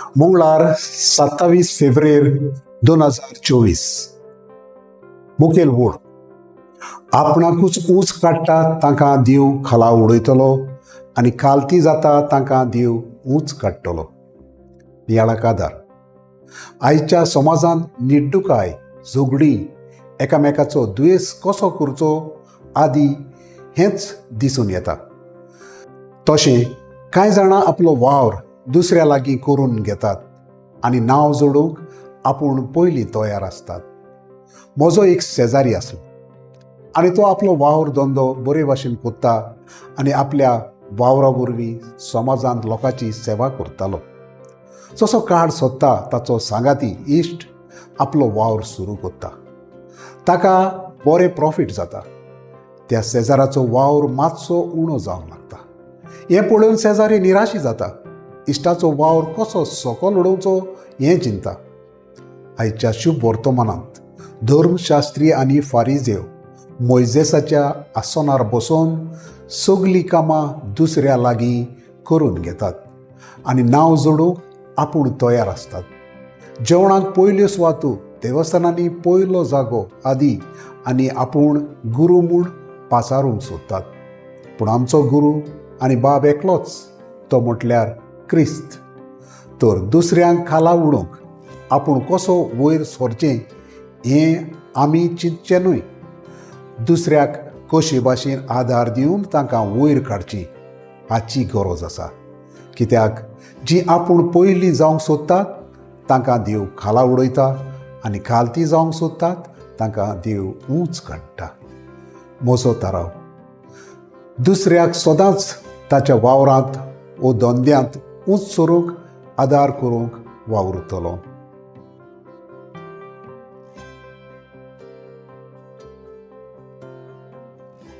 मंगळार 27 फेब्रेर 2024. मुखेल वोड आपणाकूच ऊंच काडटा तांकां देव खाला उडयतलो आनी खालती जाता तांकां देव ऊंच काडटलो. नियाळाक आदार. आयच्या समाजांत निड्डुकाय, झगडीं, एकामेकाचो दुयेंस कसो करचो आदी हेंच दिसून येता. तशें कांय जाणां आपलो वावर दुसऱ्या लागीं करून घेतात आनी नांव जोडूंक आपूण पयलीं तयार आसतात. म्हजो एक शेजारी आसलो आनी तो आपलो वावर धंदो बरे भाशेन कोत्ता आनी आपल्या वावरा वरवीं समाजांत लोकांची सेवा करतालो. जसो काळ सोदता ताचो सांगाती इश्ट आपलो वावर सुरू करता, ताका बरें प्रॉफीट जाता. त्या शेजाराचो वावर मातसो उणो जावंक लागता. हें पळोवन शेजारी निराशी जाता. इश्टाचो वावर कसो सकल उडोवचो हें चिंता. आयच्या शुभ वर्तमानांत धर्मशास्त्री आनी फारिजेव मोयजेसाच्या आसनार बसोवन सगलीं कामां दुसऱ्या लागीं करून घेतात आनी नांव जोडूंक आपूण तयार आसतात. जेवणाक पयल्यो सुवातो, देवस्थानांनी पयलो जागो आदी आनी आपूण गुरू म्हूण पाचारूंक सोदतात. पूण आमचो गुरू आनी बाब एकलोच, तो म्हटल्यार क्रिस्त. तर दुसऱ्यांक खाला उडोवंक आपूण कसो वयर सरचें हें आमी चिंतचें न्हय. दुसऱ्याक कशे भाशेन आदार दिवन तांकां वयर काडची हाची गरज आसा. कित्याक जीं आपूण पयलीं जावंक सोदतात तांकां देव खाला उडयता आनी खालती जावंक सोदतात तांकां देव ऊंच काडटा. म्हजो थाराव, दुसऱ्याक सदांच ताच्या वावरांत वो धंद्यांत ऊंच सरूंक आदार करूंक वावुरतलो.